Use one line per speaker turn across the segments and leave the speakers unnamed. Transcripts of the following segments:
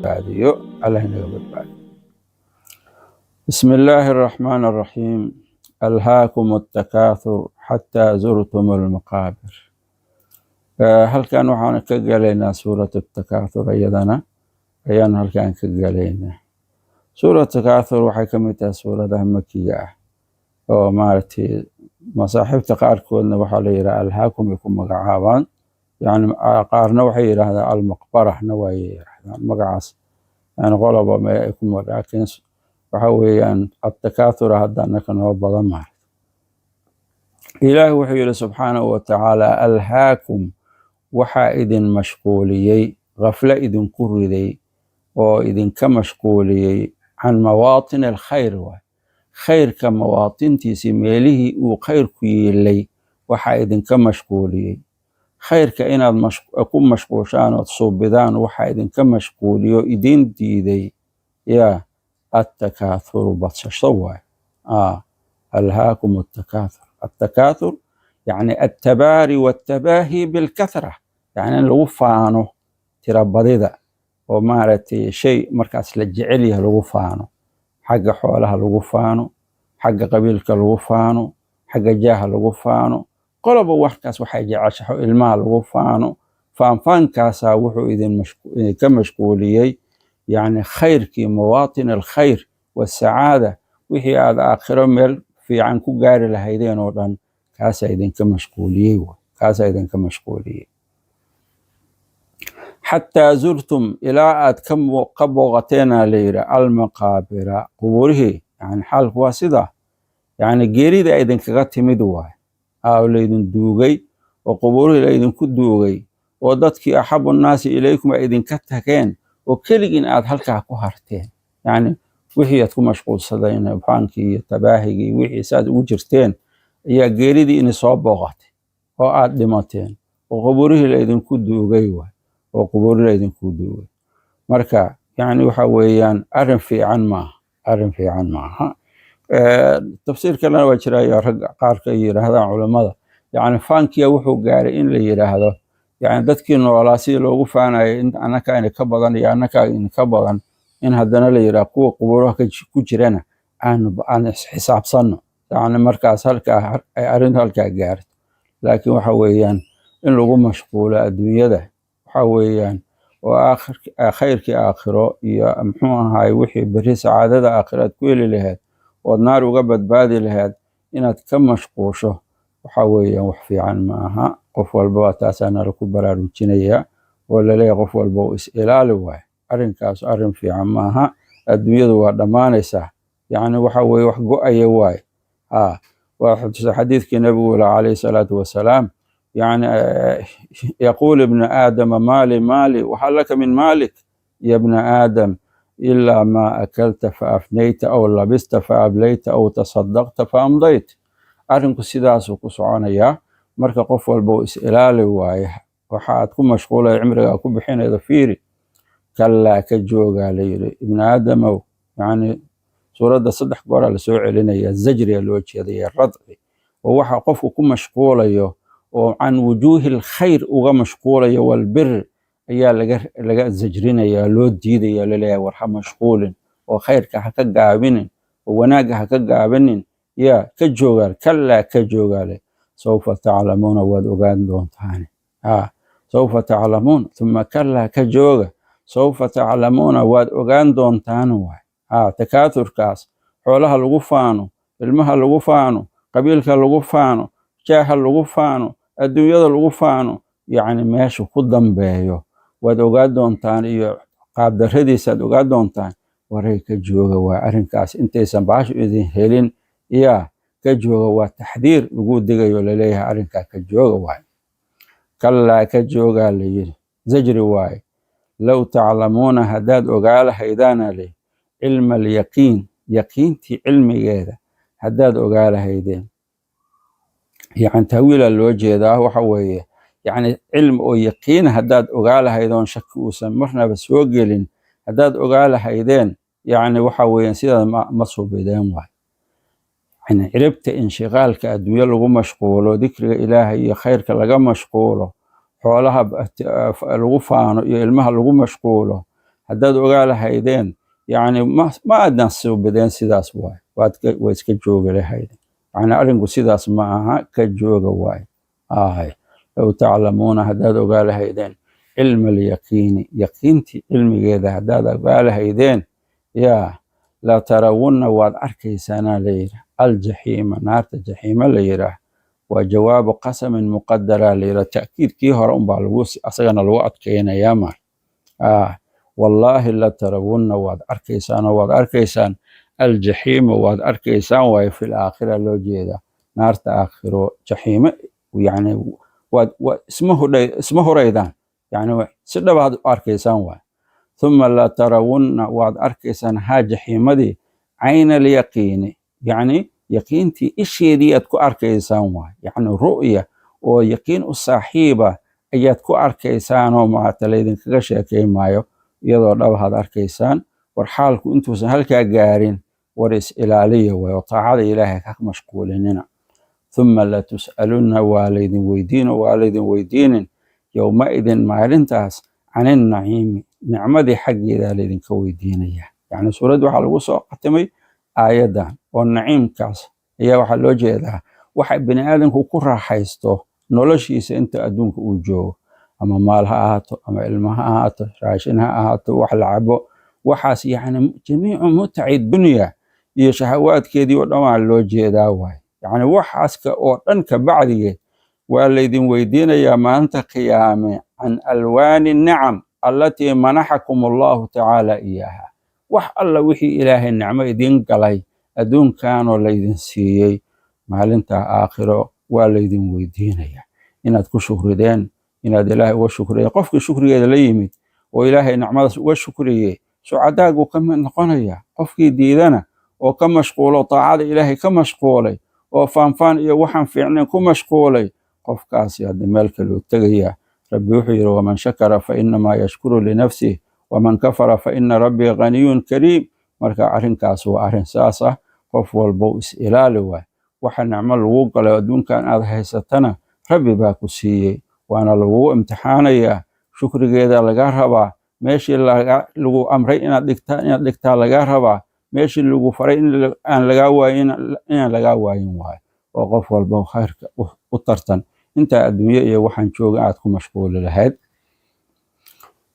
Badbaadiyo, Allah inaga badbaadiyo. بسم الله الرحمن الرحيم. ألهاكم التكاثر حتى زرتم المقابر. Halkan waxaan ka galaynaa suurat Takaathur, iyadana ayaan halkan ka galaynaa. Suurat Takaathur waxay ka mid tahay suuradaha makiga ah, oo maaragtay masaaxibta qaarkoodna waxaa la yidhaha Alhaakum ay ku magacaabaan, yani qaarna waxay yidhaahdaan Almaqbarahna way yidhahdaan magacaas, yani qoloba meel ay ku, laakiin waxa weeyaan Attakaathura hadda annaka noo badan maaragta. Ilaah wuxuu yidhi subxaanahu wa tacaala: alhaakum, waxaa idin mashquuliyey, khaflo idinku riday oo idinka mashquuliyey, can mawaatin alkhayr, waay khayrka mawaatintiisii, meelihii uu khayrku yiilay waxaa idinka mashquuliyey. Khayrka inaad ku mashquushaan ood suubidaan waxaa idinka mashquuliyo, idin diiday yaa attakaathuru, badsasho waay. Alhaakum attakaathur. Attakaathur yani attabaari wattabaahi bilkathra, yani in lagu faano tirabadida oo maaragtay shay markaas la jecel yahay lagu faano, xagga xoolaha lagu faano, xagga qabiilka lagu faano, xagga jaaha lagu faano, qoloba warkaas waxay jeceshahay, ilmaha lagu faano. Faanfaankaasaa wuxuu idinka mashquuliyey yani khayrkii, mawaatin alkhayr wasacaada, wixii aad aakhiro meel fiican ku gaari lahaydeen oo dhan, kaasaa idinka mashquuliyey, kaasaa idinka mashquuliyey. Xataa zurtum, ilaa aad ka booqateena la yidhi, almaqaabira, qubuurihii. Yani xaalku waa sidaa, yani geerida idinkaga timid waay, oo laydin duugay oo qubuurihii laydinku duugay, oo dadkii axabu nnaasi ilaykum ay idinka tageen, oo keligiin aad halkaa ku harteen. Yani wixii aad ku mashquulsadeen, faankii iyo tabaahigii, wixii saad ugu jirteen, ayaa geeridii ini soo booqatay oo aad dhimateen oo qubuurihii laydinku duugay waay, oo qubuurihii laydinku duugay. Marka yani waxa weeyaan arrin fiican maaha, arrin fiican maaha. Tafsiir kalena waa jiraayo, rag qaarka ay yidhaahdaan culammada, yani faankiya wuxuu gaaray in la yidhaahdo, yani dadkii noolaa sidii loogu faanayay in annaka ina ka badan iyo annaka ina ka badan, in haddana la yidhaha kuwa qubuuraha ku jirana aan isxisaabsanno, yani markaas halkaa ay arrintu halkaa gaarto. Laakiin waxa weeyaan in lagu mashquulo adduunyada, waxa weeyaan oo khayrkii aakhiro iyo muxuu ahaay wixii berri sacaadada aakhiro aad ku heli lahayd ood naar uga badbaadi lahayd inaad ka mashquusho, waxa weeyaan wax fiican ma aha. Qof walbaba taasaa nala ku baraarujinaya oo laleeyahay qof walba uu is ilaali waayo, arrinkaas arrin fiican ma aha. Adduunyadu waa dhammaanaysaa, yacni waxa weeye wax go-aya waaye. Ha waa xadiidkii nabigu lahaa calayhi salaatu wasalaam, yani yaquul ibnu aadama maali maali, wahal laka min maalik ya bna aadam ilaa ma akalta faafnayta aw labista faablayta aw tasadaqta faamdayt. Arrinku sidaasuu ku soconayaa. Marka qof walba uu is ilaali waaye, waxa aad ku mashquulaya, cimrigaa ku bixinayda fiiri. Kallaa, ka joogaa la yidhi ibnu aadamow. Yani suuradda saddex gooraa lasoo celinaya, zajriga loo jeedaya, radci, oo waxa qofku ku mashquulayo oo can wujuuhi alkhayr uga mashquulayo walbir ayaa laga zajrinaya, loo diidaya, laleeyahay war ha mashquulin oo khayrka ha ka gaabinin oo wanaagga ha ka gaabinin. Yaa ka joogaal, kallaa, ka joogaale. Sawfa taclamuuna, waad ogaan doontaane. Ha sawfa taclamuun, thumma kallaa, ka jooga, sawfa taclamuuna, waad ogaan doontaan waay. Ha takaathurkaas xoolaha lagu faano, ilmaha lagu faano, qabiilka lagu faano, jaaha lagu faano, adduunyada lagu faano, yacni meesha ku dambeeyo waad ogaan doontaan iyo qaabdarradiisaad ogaan doontaan. Waray ka jooga waa arrinkaas intaysan baashu idin helin. Yaa ka jooga, waa taxdiir lagu digayo, laleeyahay arrinkaa ka jooga waay. Kallaa, ka joogaa la yidhi, zajri waaye. Low taclamuuna, haddaad ogaa lahaydaana leh, cilma alyaqiin, yaqiintii cilmigeeda haddaad ogaa lahaydeen. Yani tahwiila loo jeedaa, waxa weeye yani cilmi oo yaqiina haddaad ogaa lahaydoon shaki uusan marnaba soo gelin, haddaad ogaa lahaydeen, yani waxa weeyaan sidaad ma subideen waay. Yani ciribta inshiqaalka adduunyo lagu mashquulo, dikriga Ilaahay iyo khayrka laga mashquulo, xoolaha lagu faano iyo ilmaha lagu mashquulo, Haddaad ogaa lahaydeen, yacni ma aadan suubideen sidaas waay, waa iska joogi lahaydeen. Yacni arrinku sidaas ma aha, ka jooga waay. Ahay, low taclamuuna, haddaad ogaa lahaydeen, cilma alyaqiini, yaqiintii cilmigeeda haddaad ogaa lahaydeen, yaa la tarawunna, waad arkaysaanaa la yidhi, aljaxiima, naarta jaxiima la yidhaah. Waa jawaabu qasamin muqadara la yidhaah, ta'kiidkii hore unbaa lagu asagana lagu adkeynayaa. Mar wallaahi la tarawunna, waad arkaysaan oo waad arkaysaan, aljaxiima waad arkaysaan waayo, fil aakhira loo jeedaa, naarta aakhiro jaxiime. Yani waad isma huraydaan, yani si dhabaad u arkaysaan waay. Thumma la tarawunna, waad arkaysaan haa jaxiimadii, cayna alyaqiini, yacni yaqiintii isheedii aad ku arkaysaan waay, yacni ru'ya oo yaqiin u saaxiiba ayaad ku arkaysaanoo maarata laydinkaga sheekay maayo, iyadoo dhabahaad arkaysaan. War xaalku intuusan halkaa gaarin, war is ilaaliya waay, oo taacada Ilaahay ka mashquulinina. Thumma latus'alunna, waa laydin weydiin oo waa laydin weydiinin, yowmaidin, maalintaas, can innaciimi, nicmadii xaggeedaa laydinka weydiinaya. Yacni suuradda waxaa lagu soo khatimay aayaddan oo naciimkaas ayaa waxaa loo jeedaa waxa bini aadamku ku raaxaysto noloshiisa inta adduunka uu joogo, ama maal ha ahaato, ama ilmo ha ahaato, raashin ha ahaato, wax la cabo, waxaas, yacni jamiicu mutaci dunya iyo shahawaadkeedii oo dhan waa loo jeedaa waay. Yacni waxaaska oo dhan ka bacdigeed waa laydin weydiinayaa maalinta qiyaame, can alwaani nicam allatii manaxakum Allahu tacaala iyaaha, wax alla wixii Ilaahay nicmo idin galay adduunkanoo laydin siiyey, maalinta aakhiro waa laydin weydiinayaa inaad ku shukrideen, inaad Ilaahay uga shukriyeen. Qofkii shukrigeeda la yimid oo Ilaahay nicmadaas uga shukriyey, sucadaaguu ka mid noqonaya. Qofkii diidana oo ka mashquulo taacada Ilaahay, ka mashquulay oo faanfaan iyo waxaan fiicnayn ku mashquulay, qofkaasi hadda meel kaluu tegayaa. Rabbi wuxuu yidhi: "Waman shakara fa innamaa yashkuru linafsih, waman kafara fa ina rabbii ghaniyun kariim." Marka arrinkaas waa arrin saas ah, qof walbow is ilaali waay. Waxa nicmo lagu galay adduunkan aad haysatana Rabbi baa ku siiyey, waana lagugu imtixaanayaa, shukrigeeda laga rabaa. Meeshii lagu amray inaad dhigtaa, inaad dhigtaa laga rabaa. Meeshii lagu faray in aan lagaa waayin, inaan lagaa waayin waayo. Oo qof walba khayrka u tartan intaa adduunye iyo waxaan jooga aad ku mashquuli lahayd.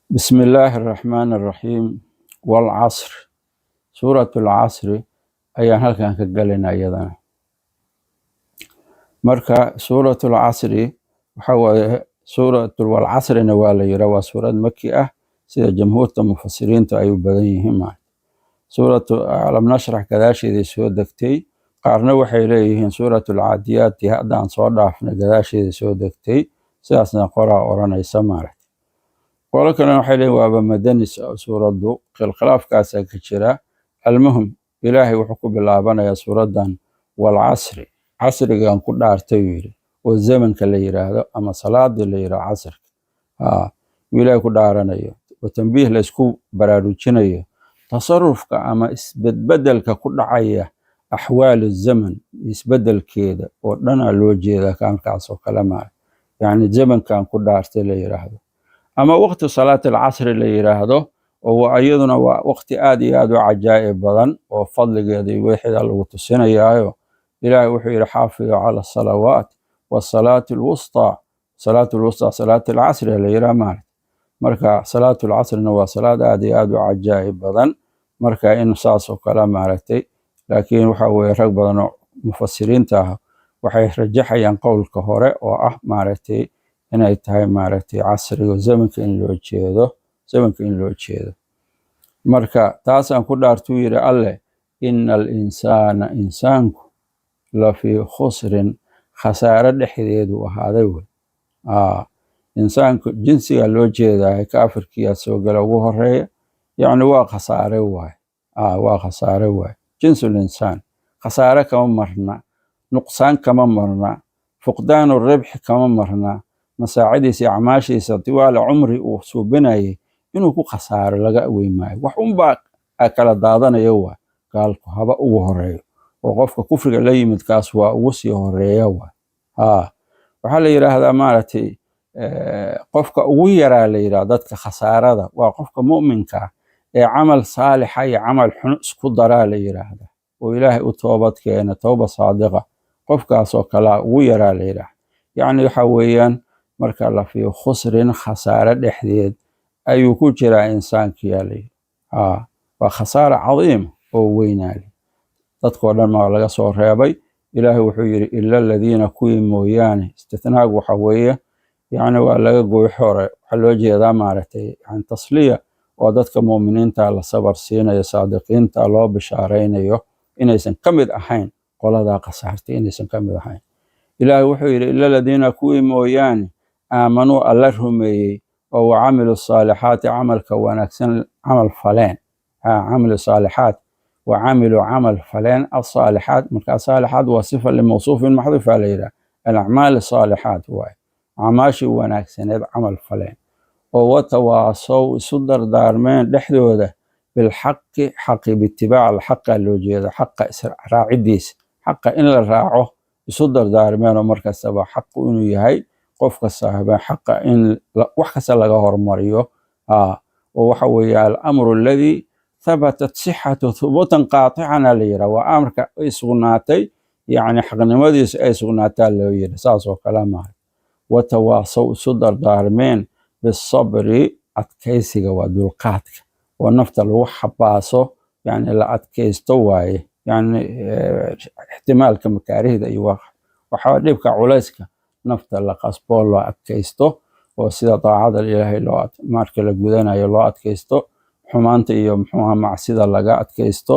Bismi illaahi araxmaani araxiim. Walcasr, suuratu alcasri ayaan halkan ka galaynaa iyadana. Marka suuratu alcasri waxa waaye, suuratul walcasrina waa la yiraa, waa suurad maki ah sida jamhuurta mufasiriinta ay u badan yihiin. Maarta suuratu Alam Nashrax gadaasheeday soo degtay. Qaarna waxay leeyihiin suuratu alcaadiyaati haddaan soo dhaafnay gadaasheeda soo degtay, sidaasna qoraa odhanaysa maaragta. Qolo kalena waxay leeyihin waaba madani suuraddu, khilaafkaasaa ka jira. Almuhim, Ilaahay wuxuu ku bilaabanayaa suuraddan walcasri, casrigan ku dhaartay uu yidhi, oo zamanka la yiraahdo ama salaadii la yiraahdo casrka uu Ilaahay ku dhaaranayo, oo tambiih la isku baraarujinayo tasarufka ama isbedbedelka ku dhacaya axwaal zaman, isbedelkeeda oo dhanaa loo jeedaa kaankaas oo kale maa. Yacni zamankan ku dhaartay la yiraahdo ama waqti salaat alcasri la yiraahdo, oo iyaduna waa waqti aad iyo aad u cajaa'ib badan oo fadligeeda iyo wixida lagu tusinayaayo. Ilaahay wuxuu yidhi: "Xaafidu cala asalawaat wasalaati alwustaa." Salaat alwustaa salaat alcasri la yiraah maarata. Marka salaatu alcasrina waa salaad aad iyo aad u cajaa'ib badan. Marka in saas oo kale maaragtay, laakiin waxa weeye rag badan oo mufasiriinta ah waxay rajaxayaan qowlka hore oo ah maaragtay inay tahay maaragtay casriga zamanka in loo jeedo, zamanka in loo jeedo. Marka taasaan ku dhaartuu yidhi Alleh, ina alinsaana, insaanku, lafii khusrin, khasaare dhexdeedu ahaaday wey. Insaanku jinsiga loo jeedaa, kaafirkiyaa soo gala ugu horeeya, yacni waa khasaare waay, waa khasaare waay. Jinsul insaan khasaare kama marna, nuqsaan kama marna, fuqdaanu ribxi kama marna. Masaacidiisa iyo acmaashiisa tiwaala cumri uu suubinayay inuu ku khasaaro laga weymaayo, wax unbaa kala daadanaya waay. Gaalku haba ugu horeeyo, oo qofka kufriga la yimid kaas waa ugu sii horeeya waay. Waxaa la yidhaahdaa maaragtay qofka ugu yaraa la yidhahda dadka khasaarada waa qofka mu'minka. Ee camal saalixa iyo camal xun isku daraa la yidhaahdaa, oo Ilaahay u toobad keena towba saadiqa, qofkaasoo kalea ugu yaraa la yidhaahda. Yacni waxa weeyaan, marka la fii khusrin, khasaare dhexdeed ayuu ku jiraa insaankiyaa la yidhi. Waa khasaara cadiima oo weynaale. Dadkoo dhan maa laga soo reebay. Ilaahay wuxuu yidhi: "Ila aladiina", kuwii mooyaane. Istithnaagu waxa weeye, yacni waa laga gooy hore, waxaa loo jeedaa maaragtay, yani tasliya, oo dadka mu'miniinta la sabar siinayo, saadiqiinta loo bishaaraynayo inaysan ka mid ahayn qoladaa khasaartay, inaysan ka mid ahayn. Ilaahay wuxuu yidhi: "Ila aladiina", kuwii mooyaane, "aamanuu", Alla rumeeyey, oo "wacamilu saalixaati", camalka wanaagsan camal faleen. Camilu saalixaat, wacamiluu, camal faleen, asaalixaat. Marka asaalixaat waa sifa limawsuufin maxduufa la yidhaha, alacmaal saalixaat waaye, acmaashii wanaagsaneed camal faleen, oo "watawaasow", isu dardaarmeen dhexdooda, "bilxaqi", xaqi, biitibaac alxaqa loo jeeda, xaqa raacidiisa, xaqa in la raaco isu dardaarmeen, oo markastaba xaqu inuu yahay qof kastaba xaqa in wax kasta laga hormariyo. Oo waxa weeye alamru alladii thabatat sixatu thubuutan qaaticana la yidhaha, waa amarka ay sugnaatay, yacni xaqnimadiisu ay sugnaataa loo yidhi, saas oo kale maaha. "Watawaasow", isu dardaarmeen, "bisabri", adkaysiga, waa dulqaadka oo nafta lagu xabaaso, yani la adkaysto waaye, yani ixtimaalka makaarihda iyo waxaa dhibka culayska nafta la qasboo loo adkaysto, oo sida daacada Ilaahay loo marka la gudanayo loo adkaysto, xumaanta iyo muxuuha macsida laga adkaysto,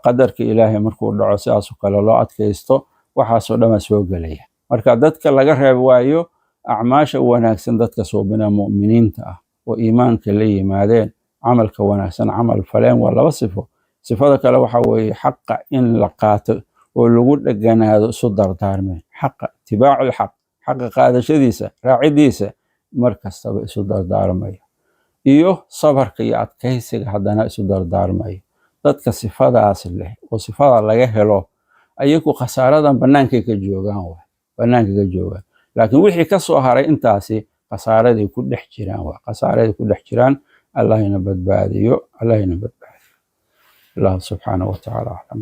qadarka Ilaahay markuu dhaco sidaasoo kale loo adkaysto, waxaasoo dhan soo gelaya. Marka dadka laga reeb waayo acmaasha wanaagsan, dadka suubina mu'miniinta ah oo iimaanka la yimaadeen, camalka wanaagsan camal faleen, waa laba sifo. Sifada kale waxa weeye xaqa in la qaato oo lagu dheganaado, isu dardaarmeen xaqa, itibaacu lxaq, xaqa qaadashadiisa, raacidiisa mar kastaba isu dardaarmaya, iyo sabarka iyo adkaysiga haddana isu dardaarmaya. Dadka sifadaas leh oo sifada laga helo, ayagu khasaaradan bannaankay ka joogaan waay, bannaankay ka joogaan. Laakiin wixii ka soo haray intaasi khasaaraday ku dhex jiraan, waa khasaaraday ku dhex jiraan. Allahina badbaadiyo, Allahina badbaadiyo. Allah subxaanahu watacaala aclam.